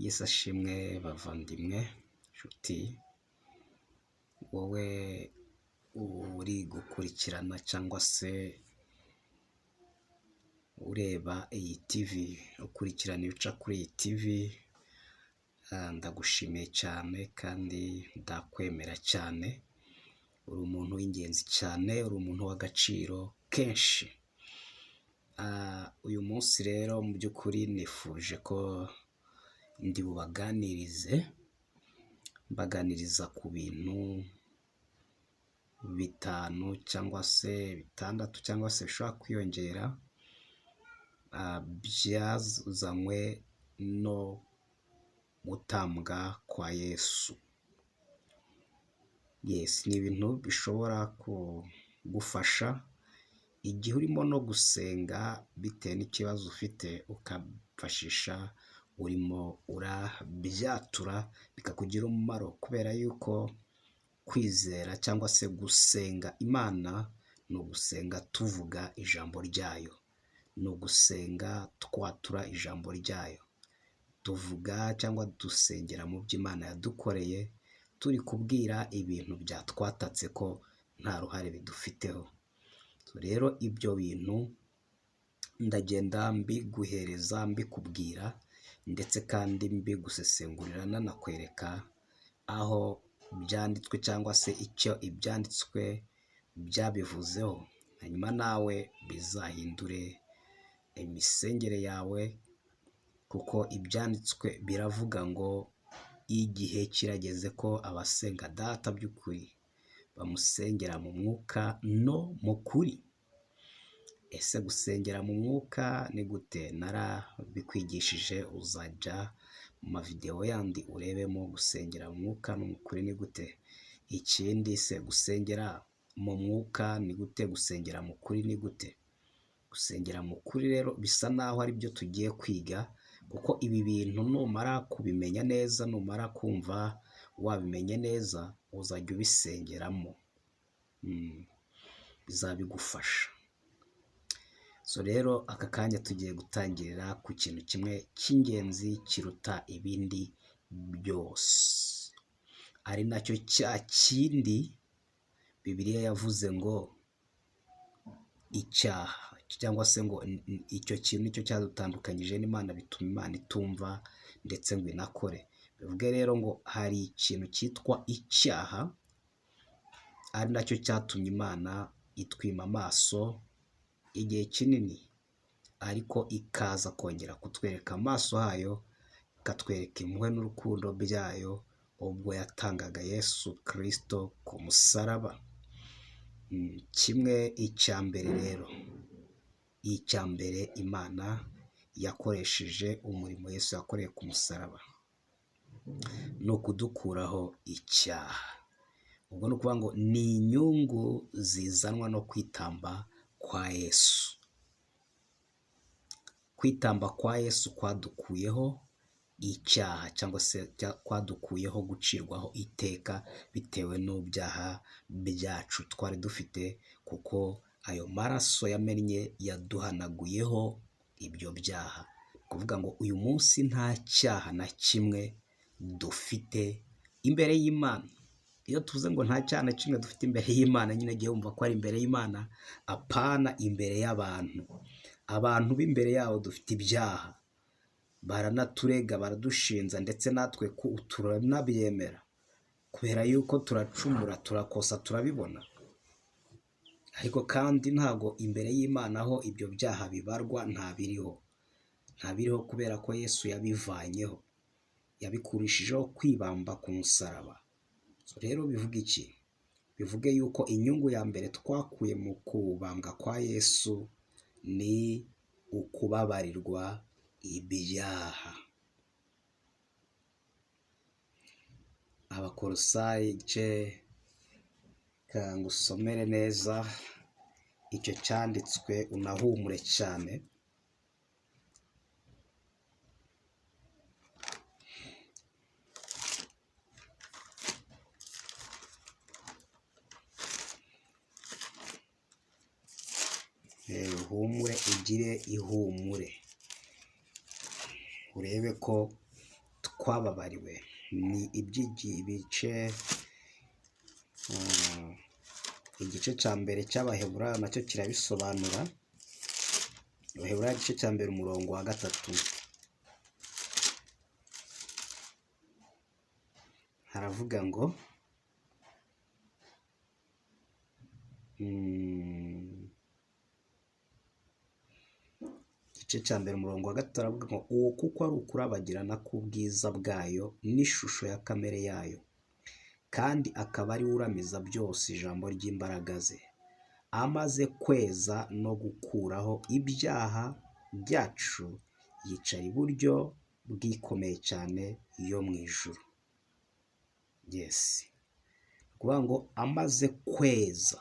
Yesu ashimwe bavandimwe, nshuti, wowe uri gukurikirana cyangwa se ureba iyi TV, ukurikirana ibica kuri iyi TV, ndagushimiye cyane kandi ndakwemera cyane, uri umuntu w'ingenzi cyane, uri umuntu w'agaciro kenshi. Uyu munsi rero mu by'ukuri nifuje ko ndi bubaganirize, mbaganiriza ku bintu bitanu cyangwa se bitandatu cyangwa se bishobora kwiyongera, byazanywe no gutambwa kwa Yesu. Yes, ni ibintu bishobora kugufasha igihe urimo no gusenga bitewe n'ikibazo ufite, ukafashisha urimo urabyatura bikakugira umumaro, kubera yuko kwizera cyangwa se gusenga Imana ni ugusenga tuvuga ijambo ryayo, ni ugusenga twatura ijambo ryayo, tuvuga cyangwa dusengera mu byo Imana yadukoreye, turi kubwira ibintu byatwatatse ko nta ruhare bidufiteho. Rero ibyo bintu ndagenda mbiguhereza mbikubwira ndetse kandi mbigusesengurira nanakwereka aho byanditswe cyangwa se icyo ibyanditswe byabivuzeho, hanyuma nawe bizahindure imisengere yawe, kuko ibyanditswe biravuga ngo igihe kirageze ko abasenga data by'ukuri bamusengera mu mwuka no mu kuri. Ese gusengera mu mwuka ni gute? Narabikwigishije, uzajya mu mavidewo yandi urebemo gusengera mu mwuka no mu kuri ni gute. Ikindi se gusengera mu mwuka ni gute? Gusengera mu kuri ni gute? Gusengera mu kuri rero bisa naho ari byo tugiye kwiga, kuko ibi bintu numara kubimenya neza, numara kumva wabimenye neza, uzajya ubisengeramo, bizabigufasha. So rero aka kanya tugiye gutangirira ku kintu kimwe cy'ingenzi kiruta ibindi byose, ari nacyo cya kindi Bibiliya yavuze ngo icyaha, cyangwa se ngo icyo kintu nicyo cyadutandukanyije n'Imana, bituma Imana itumva ndetse ngo inakore. Bivuge rero ngo hari ikintu cyitwa icyaha, ari nacyo cyatumye Imana itwima amaso igihe kinini, ariko ikaza kongera kutwereka amaso hayo, ikatwereka impuhwe n'urukundo byayo, ubwo yatangaga Yesu Kristo ku musaraba. Kimwe icya mbere rero, icya mbere Imana yakoresheje umurimo Yesu yakoreye ku musaraba, ni ukudukuraho icyaha. Ubwo ni ukuvuga ngo ni inyungu zizanwa no kwitamba kwa Yesu. Kwitamba kwa Yesu kwadukuyeho icyaha cyangwa se kwadukuyeho gucirwaho iteka bitewe n'ibyaha byacu twari dufite, kuko ayo maraso yamennye yaduhanaguyeho ibyo byaha. Ni ukuvuga ngo uyu munsi nta cyaha na kimwe dufite imbere y'Imana. Iyo tuvuze ngo nta cyaha na kimwe dufite imbere y'Imana, nyine jya wumva ko ari imbere y'Imana, apana imbere y'abantu. Abantu b'imbere yabo dufite ibyaha, baranaturega, baradushinja, ndetse natwe turanabyemera, kubera yuko turacumura, turakosa, turabibona. Ariko kandi ntabwo imbere y'Imana ho ibyo byaha bibarwa, ntabiriho. Ntabiriho kubera ko Yesu yabivanyeho, yabikurishijeho kwibamba ku musaraba. Rero bivuga iki? Bivuge yuko inyungu ya mbere twakuye mu kubambwa kwa Yesu ni ukubabarirwa ibyaha. Abakolosayi igice, reka ngusomere neza icyo cyanditswe unahumure cyane. Uhumure ugire ihumure, urebe ko twababariwe. Ni ibice igice cya mbere cy'Abaheburayo nacyo kirabisobanura. Abaheburayo igice cya mbere umurongo wa 3 haravuga ngo igice cya mbere umurongo wa 3 aravuga ngo uwo kuko ari ukurabagirana k'ubwiza bwayo n'ishusho ya kamere yayo, kandi akaba ari we uramiza byose ijambo ry'imbaraga ze, amaze kweza no gukuraho ibyaha byacu, yicara iburyo bw'ikomeye cyane yo mu ijuru. Yes, ni ukuvuga ngo amaze kweza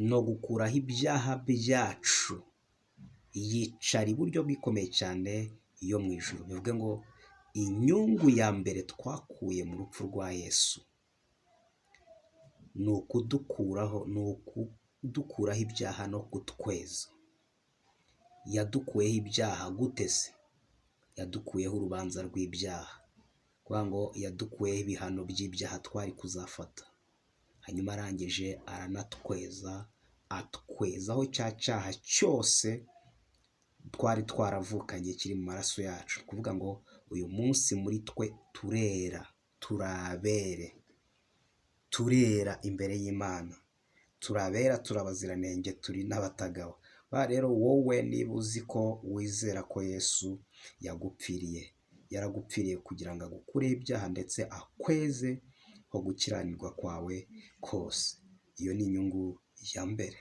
no gukuraho ibyaha byacu, yicara iburyo bw'ikomeye cyane yo mu ijuru. Bivuge ngo inyungu ya mbere twakuye mu rupfu rwa Yesu ni ukudukuraho ibyaha no kutweza. Yadukuyeho ibyaha gute se? Yadukuyeho urubanza rw'ibyaha, kuvuga ngo yadukuyeho ibihano by'ibyaha twari kuzafata, hanyuma arangije aranatweza, atwezaho cya cyaha cyose twari twaravukanye kiri mu maraso yacu. Kuvuga ngo uyu munsi muri twe turera, turabere, turera imbere y'Imana, turabera, turabaziranenge, turi n'abatagabo. Rero wowe niba uzi ko wizera ko Yesu yagupfiriye, yaragupfiriye kugira ngo agukureho ibyaha ndetse akweze ho gukiranirwa kwawe kose, iyo ni inyungu ya mbere.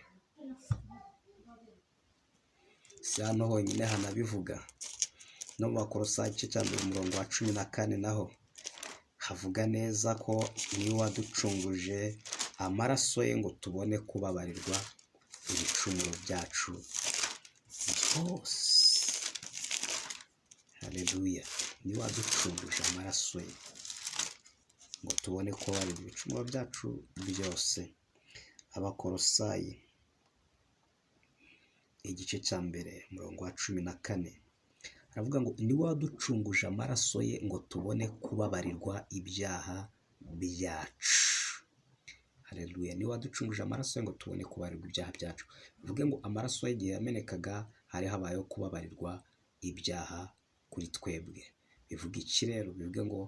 Si hano honyine hanabivuga, no mu Bakolosayi igice cya mbere umurongo wa 14 naho havuga neza ko niwe waducunguje amaraso ye ngo tubone kubabarirwa ibicumuro byacu byose. Haleluya! Niwe waducunguje amaraso ye ngo tubone kubabarirwa ibicumuro byacu byose. Abakolosayi igice cya mbere umurongo wa 14 aravuga ngo niwe waducunguje amaraso ye ngo tubone kubabarirwa ibyaha byacu. Haleluya! Niwe waducunguje amaraso ye ngo tubone kubabarirwa ibyaha byacu. Bivuge ngo amaraso ye igihe yamenekaga hari habayeho kubabarirwa ibyaha kuri twebwe. Bivuga iki rero? Bivuge ngo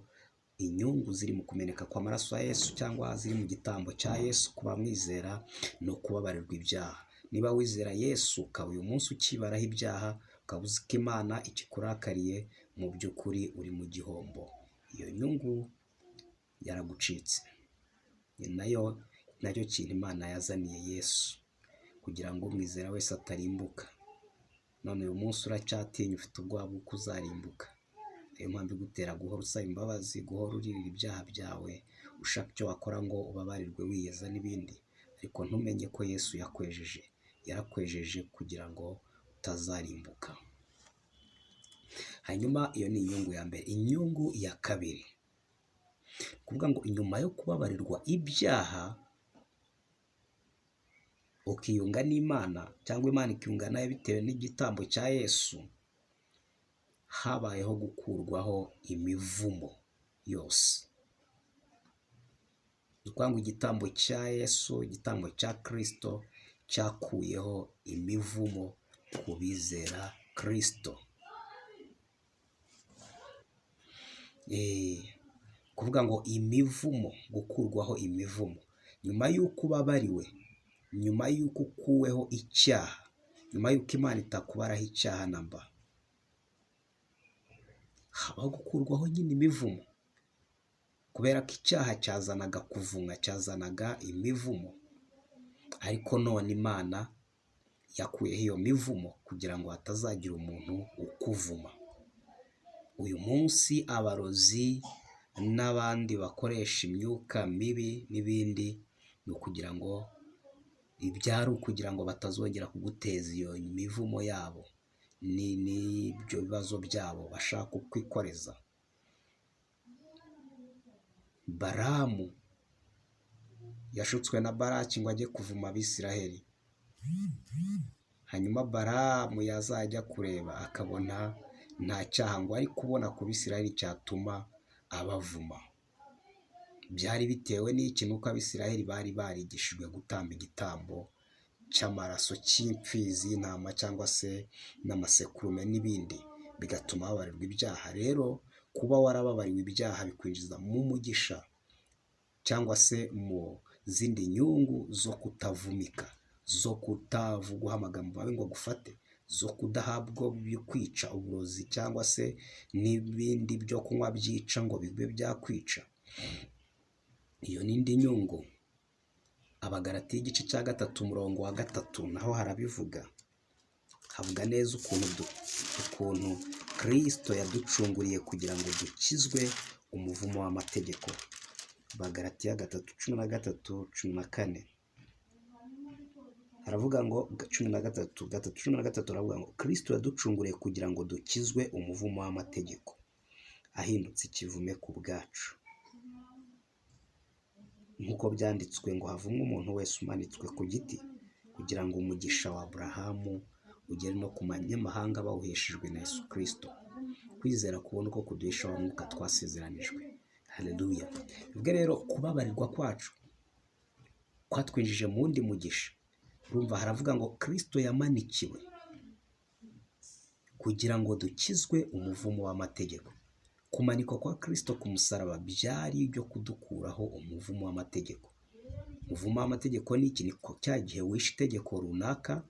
inyungu ziri mu kumeneka kw'amaraso ya Yesu cyangwa ziri mu gitambo cya Yesu ku bamwizera no kubabarirwa ibyaha. Niba wizera Yesu ukaba uyu munsi ukibaraho ibyaha, ukaba uzi ko Imana ikikurakariye, mu by'ukuri uri mu gihombo. Iyo nyungu yaragucitse. Ni nayo nacyo kintu Imana yazaniye Yesu kugira ngo umwizera wese atarimbuka. None uyu munsi uracyatinya, ufite ubwoba bw'uko uzarimbuka. Niyo mpamvu igutera guhora usaba imbabazi, guhora uririra ibyaha byawe, ushaka icyo wakora ngo ubabarirwe, wiyeza n'ibindi, ariko ntumenye ko Yesu yakwejeje. Yarakwejeje kugira ngo utazarimbuka. Hanyuma iyo ni inyungu ya mbere. Inyungu ya kabiri, kuvuga ngo inyuma yo kubabarirwa ibyaha ukiyunga n'Imana cyangwa Imana ikiyunga nawe bitewe n'igitambo cya Yesu, habayeho gukurwaho imivumo yose. Ni ukuvuga ngo igitambo cya Yesu, igitambo cya Kristo cyakuyeho imivumo ku bizera Kristo. Kuvuga ngo imivumo, gukurwaho imivumo nyuma y'uko ubabariwe, nyuma y'uko ukuweho icyaha, nyuma y'uko Imana itakubaraho icyaha namba, habaho gukurwaho nyine imivumo, kubera ko icyaha cyazanaga kuvumwa, cyazanaga imivumo, ariko none Imana yakuyeho iyo mivumo kugira ngo hatazagira umuntu ukuvuma. Uyu munsi abarozi n'abandi bakoresha imyuka mibi n'ibindi, ni ukugira ngo ibyari ukugira ngo batazongera kuguteza iyo mivumo yabo n'ibyo bibazo byabo bashaka kukwikoreza. Balamu yashutswe na Balaki ngo ajye kuvuma Abisiraheli, hanyuma Balamu yazajya kureba akabona Nta cyaha ngo ari kubona ku Bisirayeli cyatuma abavuma. Byari bitewe n'iki? Nuko Abisirayeli bari barigishijwe gutamba igitambo cy'amaraso cy'imfizi y'intama cyangwa se n'amasekurume n'ibindi, bigatuma babarirwa ibyaha. Rero kuba warababariwe ibyaha bikwinjiza mu mugisha cyangwa se mu zindi nyungu zo kutavumika, zo kutavugwaho amagambo mabi ngo agufate, zo kudahabwa kwica uburozi cyangwa se n'ibindi byo kunywa byica ngo bibe byakwica. Iyo ni indi nyungu. Abagalatiya igice cya 3 umurongo wa 3 naho harabivuga, havuga neza ukuntu Kristo yaducunguriye kugira ngo dukizwe umuvumo w'amategeko. Abagalatiya 3:13, 14 haravuga ngo 13, 3:13 haravuga ngo Kristo yaducunguriye kugira ngo dukizwe umuvumo w'amategeko, ahindutse ikivume ku bwacu. Nk'uko byanditswe ngo havumwe umuntu wese umanitswe ku giti, kugira ngo umugisha wa Aburahamu ugere no ku banyamahanga bawuheshejwe na Yesu Kristo. Kwizera kubona uko kuduhisha wa mwuka twasezeranijwe. Haleluya. Ubwo rero kubabarirwa kwacu kwatwinjije mu wundi mugisha. Urumva haravuga ngo Kristo yamanikiwe kugira ngo dukizwe umuvumo w'amategeko. Kumanikwa kwa Kristo ku musaraba byari ibyo kudukuraho umuvumo w'amategeko. Umuvumo w'amategeko ni iki? Ni cya gihe wishe itegeko runaka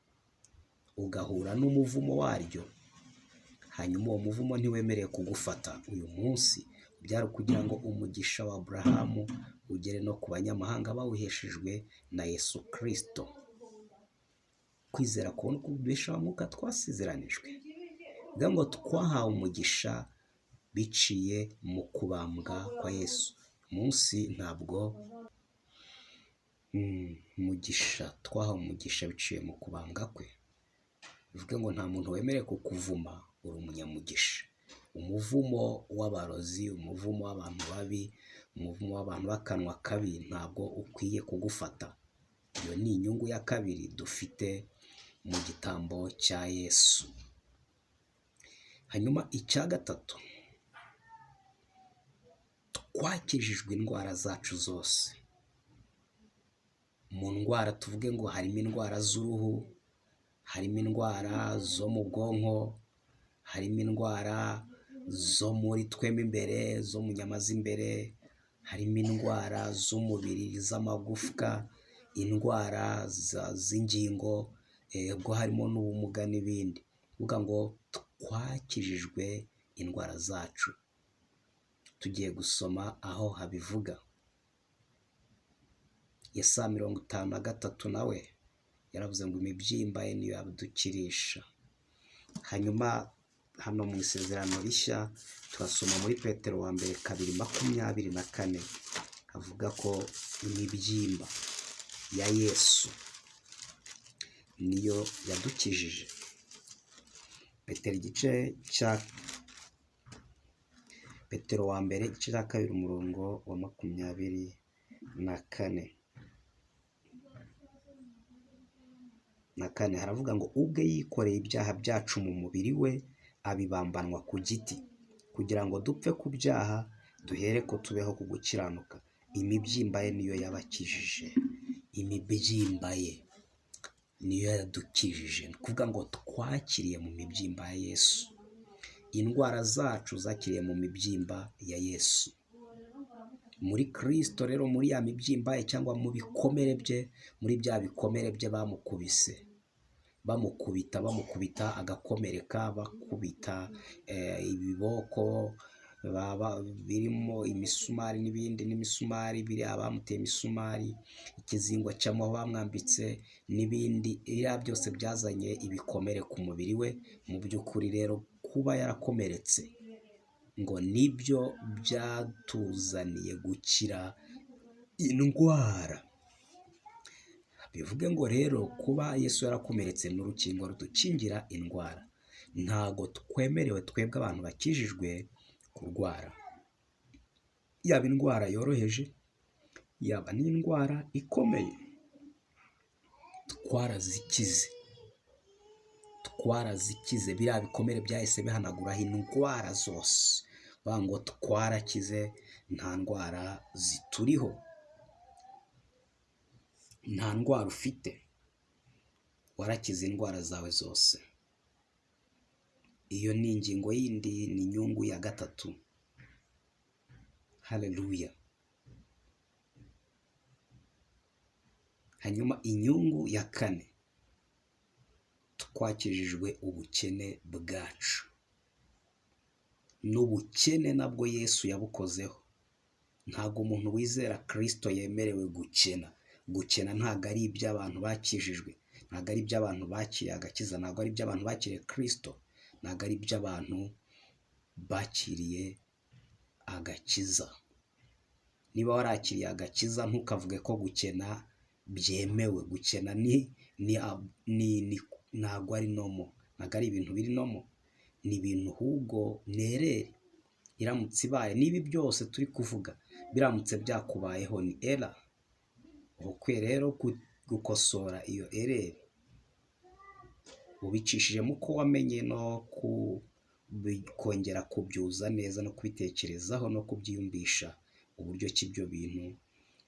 ugahura n'umuvumo waryo, hanyuma uwo muvumo ntiwemerewe kugufata uyu munsi. Byari ukugira ngo umugisha wa Aburahamu ugere no ku banyamahanga bawuheshejwe na Yesu Kristo. Kwizera kubona uko kuduhisha wa mwuka twasezeranijwe. Bivuga ngo twahawe umugisha biciye mu kubambwa kwa Yesu. Munsi ntabwo umugisha twahawe umugisha biciye mu kubambwa kwe. Bivuge ngo nta muntu wemerewe kukuvuma, uri umunyamugisha. Umuvumo w'abarozi, umuvumo w'abantu babi, umuvumo w'abantu b'akanwa kabi ntabwo ukwiye kugufata. Iyo ni inyungu ya kabiri dufite mu gitambo cya Yesu. Hanyuma icya gatatu, twakijijwe indwara zacu zose. Mu ndwara tuvuge ngo harimo indwara z'uruhu, harimo indwara zo mu bwonko, harimo indwara zo muri twe mo imbere, zo mu nyama z'imbere, harimo indwara z'umubiri z'amagufwa, indwara z'ingingo, ubwo harimo n'ubumuga n'ibindi. Kuvuga ngo twakijijwe indwara zacu. Tugiye gusoma aho habivuga. Yesaya 53 nawe yaravuze ngo imibyimba ye niyo yadukirisha. Hanyuma hano mu isezerano rishya turasoma muri Petero wa mbere 2:24 avuga ko imibyimba ya Yesu niyo yadukijije. Petero igice cya Petero wa mbere igice cya 2 umurongo wa 24 haravuga ngo ubwe yikoreye ibyaha byacu mu mubiri we abibambanwa ku giti, kugira ngo dupfe ku byaha duhere ko tubeho ku gukiranuka. Imibyimba ye niyo yabakijije, imibyimba ye niyo yadukijije. Ni ukuvuga ngo twakiriye mu mibyimba ya Yesu. Indwara zacu zakiriye mu mibyimba ya Yesu. Muri Kristo rero, muri ya mibyimba ye cyangwa mu bikomere bye, muri bya bikomere bye bamukubise, bamukubita agakomereka, bakubita ibiboko birimo imisumari n'ibindi n'imisumari, biriya bamuteye imisumari, ikizingo cy'amahwa bamwambitse n'ibindi, biriya byose byazanye ibikomere ku mubiri we. Mu by'ukuri rero kuba yarakomeretse ngo nibyo byatuzaniye gukira indwara. Bivuge ngo rero kuba Yesu yarakomeretse ni urukingo rudukingira indwara. Ntago twemerewe twebwe abantu bakijijwe kurwara, yaba indwara yoroheje, yaba n'indwara ikomeye, twarazikize. Twarazikize, biriya bikomere byahise bihanaguraho indwara zose, bavuga ngo twarakize nta ndwara zituriho, nta ndwara ufite, warakize indwara zawe zose. Iyo ni ingingo yindi, ni inyungu ya gatatu. Haleluya! Hanyuma inyungu ya kane, twakijijwe ubukene bwacu. N'ubukene nabwo Yesu yabukozeho. Ntabwo umuntu wizera Kristo yemerewe gukena. Gukena ntabwo ari iby'abantu bakijijwe, ntabwo ari iby'abantu bakiriye agakiza, ntabwo ari iby'abantu bakiriye Kristo, ntabwo ari iby'abantu bakiriye agakiza. Niba warakiriye agakiza ntukavuge ko gukena byemewe. Gukena ntabwo ari normal, ntabwo ari ibintu biri normal, ni ibintu ahubwo nerere iramutse ibaye. N'ibi byose turi kuvuga biramutse byakubayeho ni error. Ukwiye rero gukosora iyo error ubicishijemo uko wamenye no kongera kubyuza neza no kubitekerezaho no kubyiyumvisha uburyo ki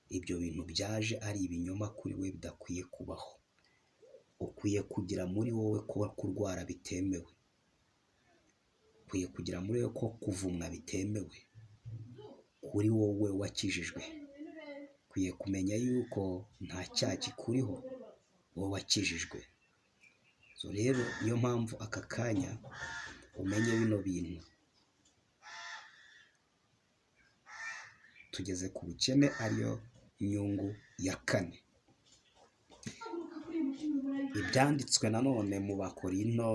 ibyo bintu byaje ari ibinyoma kuri we bidakwiye kubaho. Ukwiye kugira muri wowe ko kurwara bitemewe, ukwiye kugira muri wowe ko kuvumwa bitemewe kuri wowe wakijijwe. Ukwiye kumenya yuko nta cyaha kikuriho wowe wakijijwe. Rero niyo mpamvu aka kanya umenye bino bintu. Tugeze ku bukene ariyo nyungu ya kane. Ibyanditswe nanone mu Bakorinto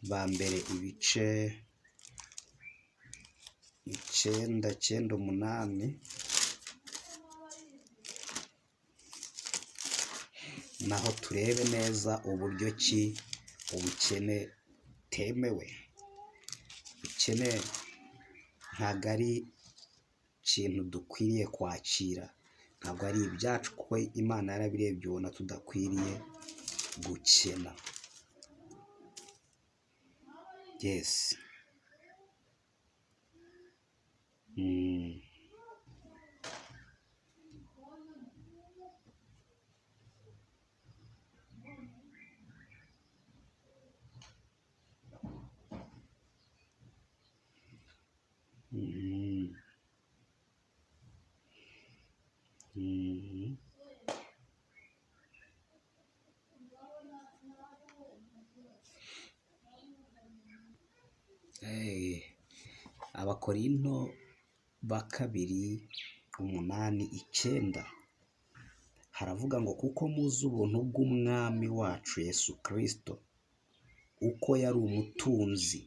ba mbere ibice 9, 9, 8, naho turebe neza uburyo ki ubukene butemewe. Ubukene ntabwo ari ikintu dukwiriye kwakira, ntabwo ari ibyacu kuko Imana yarabirebye ubona tudakwiriye gukena. Yes. Abakorinto ba kabiri 8, 9 haravuga ngo kuko muzi ubuntu bw'Umwami wacu Yesu Kristo, uko yari umutunzi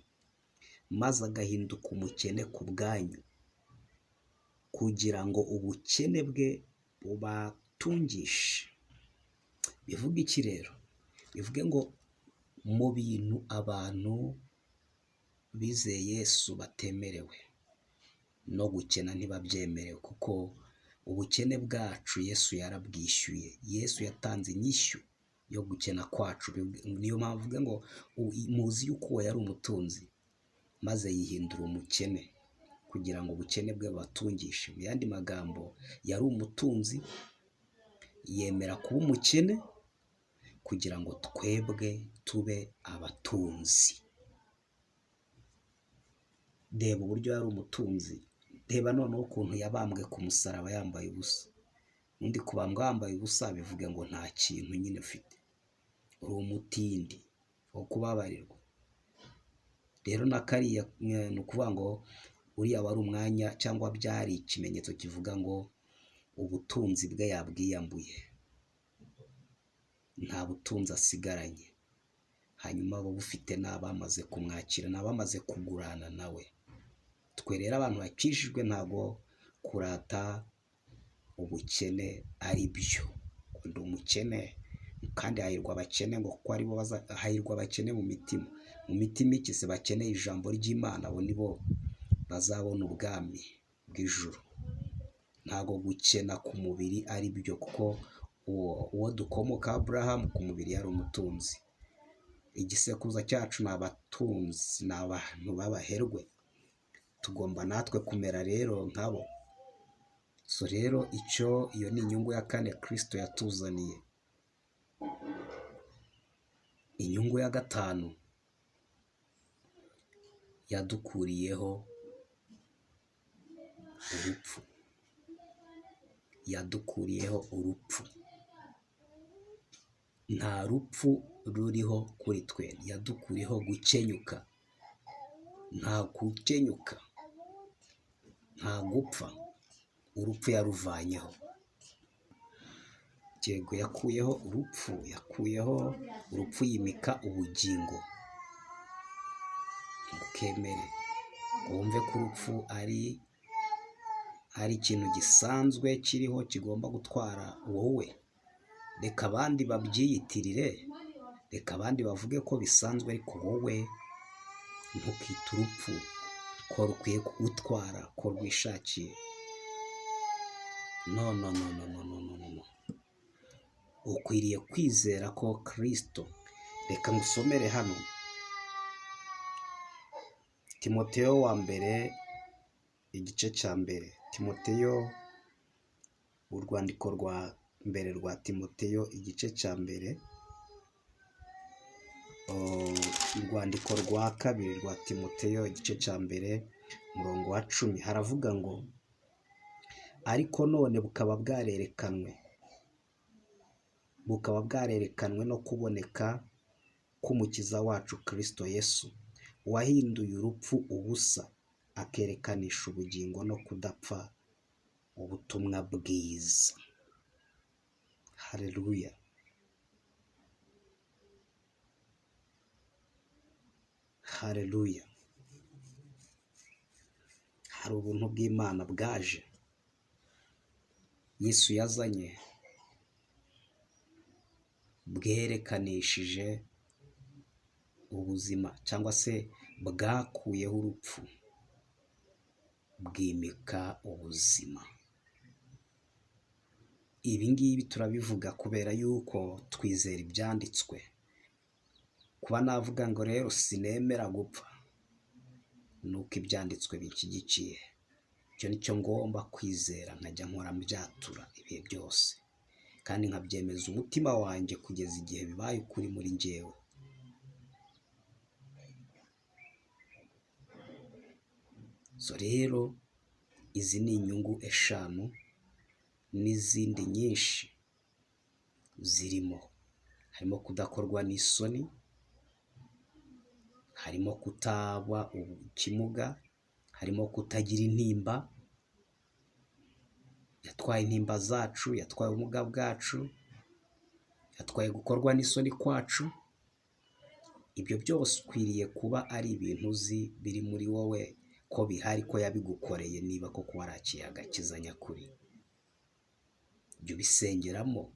maze agahinduka umukene ku bwanyu, kugira ngo ubukene bwe bubatungishe. Bivuga iki rero? Bivuge ngo mu bintu abantu bizeye Yesu batemerewe, no gukena ntibabyemerewe, kuko ubukene bwacu Yesu yarabwishyuye. Yesu yatanze inyishyu yo gukena kwacu. Niyo mpamvu mvuga ngo muzi yuko uwo yari umutunzi maze yihindura umukene kugira ngo ubukene bwe bubatungishe. Mu yandi magambo yari umutunzi yemera kuba umukene kugira ngo twebwe tube abatunzi. Reba uburyo yari umutunzi, reba noneho ukuntu yabambwe ku musaraba yambaye ubusa. Undi kubambwa wambaye ubusa bivuga ngo nta kintu nyine ufite, uri umutindi wo kubabarirwa. Rero na kariya ni ukuvuga ngo uriya wari umwanya cyangwa byari ikimenyetso kivuga ngo ubutunzi bwe yabwiyambuye, nta butunzi asigaranye. Hanyuma abo bufite ni abamaze kumwakira, ni abamaze kugurana nawe. Twe rero abantu bakijijwe ntabwo kurata ubukene ari byo. Ndi umukene kandi hahirwa abakene ngo kuko aribo hahirwa abakene mu mitima. Mu mitima ikize bakeneye ijambo ry'Imana, abo nibo bazabona ubwami bw'ijuru. Ntabwo gukena ku mubiri ari byo, kuko uwo dukomoka Aburahamu ku mubiri yari umutunzi. Igisekuruza cyacu ni abatunzi, ni abantu b'abaherwe, tugomba natwe kumera rero nkabo. So rero icyo iyo ni inyungu ya kane Kristo yatuzaniye. Inyungu ya gatanu yadukuriyeho urupfu, yadukuriyeho urupfu. Nta rupfu ruriho kuri twe, yadukuriyeho gukenyuka, nta gukenyuka, nta gupfa, urupfu yaruvanyeho. Yego yakuyeho urupfu, yakuyeho urupfu yimika ubugingo. Ntukemere ngo wumve ko urupfu ari ikintu gisanzwe kiriho kigomba gutwara wowe. Reka abandi babyiyitirire, reka abandi bavuge ko bisanzwe, ariko wowe ntukite urupfu ko rukwiye kugutwara ko rwishakiye. No, no, no, no, no, no, no, no. Ukwiriye kwizera ko Kristo, reka ngusomere hano Timoteyo wa mbere igice cya mbere, Timoteyo urwandiko rwa mbere rwa Timoteyo igice cya mbere, urwandiko rwa kabiri rwa Timoteyo igice cya mbere umurongo wa 10 haravuga ngo ariko none bukaba bwarerekanwe, bukaba bwarerekanwe no kuboneka k'Umukiza wacu Kristo Yesu, wahinduye urupfu ubusa, akerekanisha ubugingo no kudapfa ubutumwa bwiza. Haleluya. Haleluya. Hari ubuntu bw'Imana bwaje Yesu yazanye bwerekanishije ubuzima cyangwa se bwakuyeho urupfu bwimika ubuzima. Ibi ngibi turabivuga kubera yuko twizera ibyanditswe. Kuba navuga ngo rero sinemera gupfa, nuko ibyanditswe binshyigikiye. Icyo nicyo ngomba kwizera, nkajya nkora mbyatura ibihe byose, kandi nkabyemeza umutima wanjye kugeza igihe bibaye ukuri muri njyewe. So rero izi ni inyungu 5 n'izindi nyinshi zirimo, harimo kudakorwa n'isoni, harimo kutaba ikimuga, harimo kutagira intimba, yatwaye intimba zacu, yatwaye ubumuga bwacu, yatwaye gukorwa n'isoni kwacu. Ibyo byose ukwiriye kuba ari ibintu uzi biri muri wowe ko bihari, ko yabigukoreye niba koko warakiye agakiza nyakuri. Jya ubisengeramo,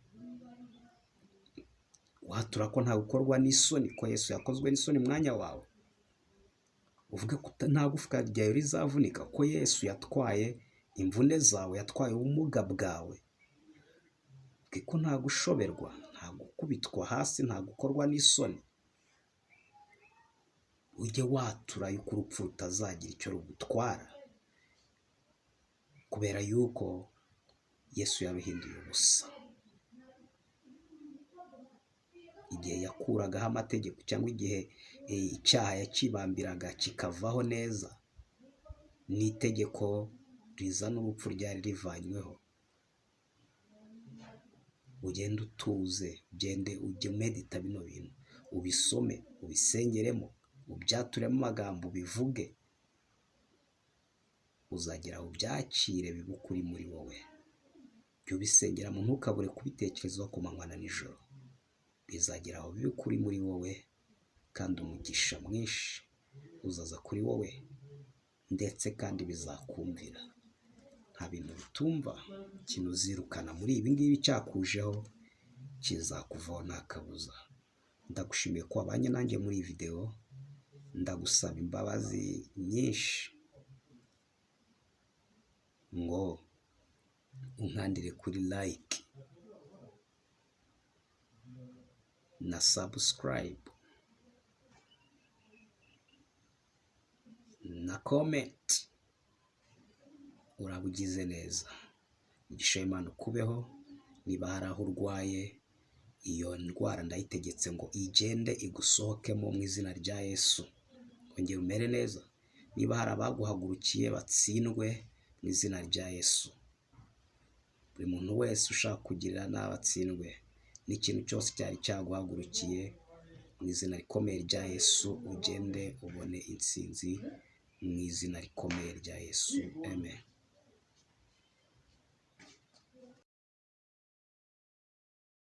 watura ko nta gukorwa n'isoni, ko Yesu yakozwe n'isoni mwanya wawe, uvuge ko nta gufwa ryawe rizavunika, ko Yesu yatwaye imvune zawe, yatwaye ubumuga bwawe, ko nta gushoberwa, nta gukubitwa hasi, nta gukorwa n'isoni. Ujye watura yuko urupfu rutazagira icyo rugutwara, kubera yuko Yesu yaruhinduye ubusa. Igihe yakuragaho amategeko cyangwa igihe icyaha yakibambiraga kikavaho neza, n'itegeko rizana urupfu ryari rivanyweho. Ugende utuze, ugende ujye umedita bino bintu, ubisome, ubisengeremo, ubyaturemo amagambo, ubivuge, uzagera ubyakire bibe ukuri muri wowe. Jya ubisengeramo, ntukabure kubitekerezaho ku manywa na nijoro, bizagera aho bibe ukuri muri wowe, kandi umugisha mwinshi uzaza kuri wowe, ndetse kandi bizakumvira. Nta bintu bitumva, ikintu uzirukana muri ibi ngibi cyakujeho kizakuvaho nta kabuza. Ndagushimiye ko wabanye nanjye muri iyi videwo, ndagusaba imbabazi nyinshi ngo unkandire kuri like na subscribe. na comment, uraba ugize neza. Umugisha w'Imana ukubeho, niba hari aho urwaye, iyo ndwara ndayitegetse ngo igende igusohokemo mu izina rya Yesu, ongera umere neza. Niba hari abaguhagurukiye batsindwe mu izina rya Yesu. Buri muntu wese ushaka kugirira nabi atsindwe, n'ikintu cyose cyari cyaguhagurukiye mu izina rikomeye rya Yesu, ugende ubone intsinzi mu izina rikomeye rya Yesu, amen.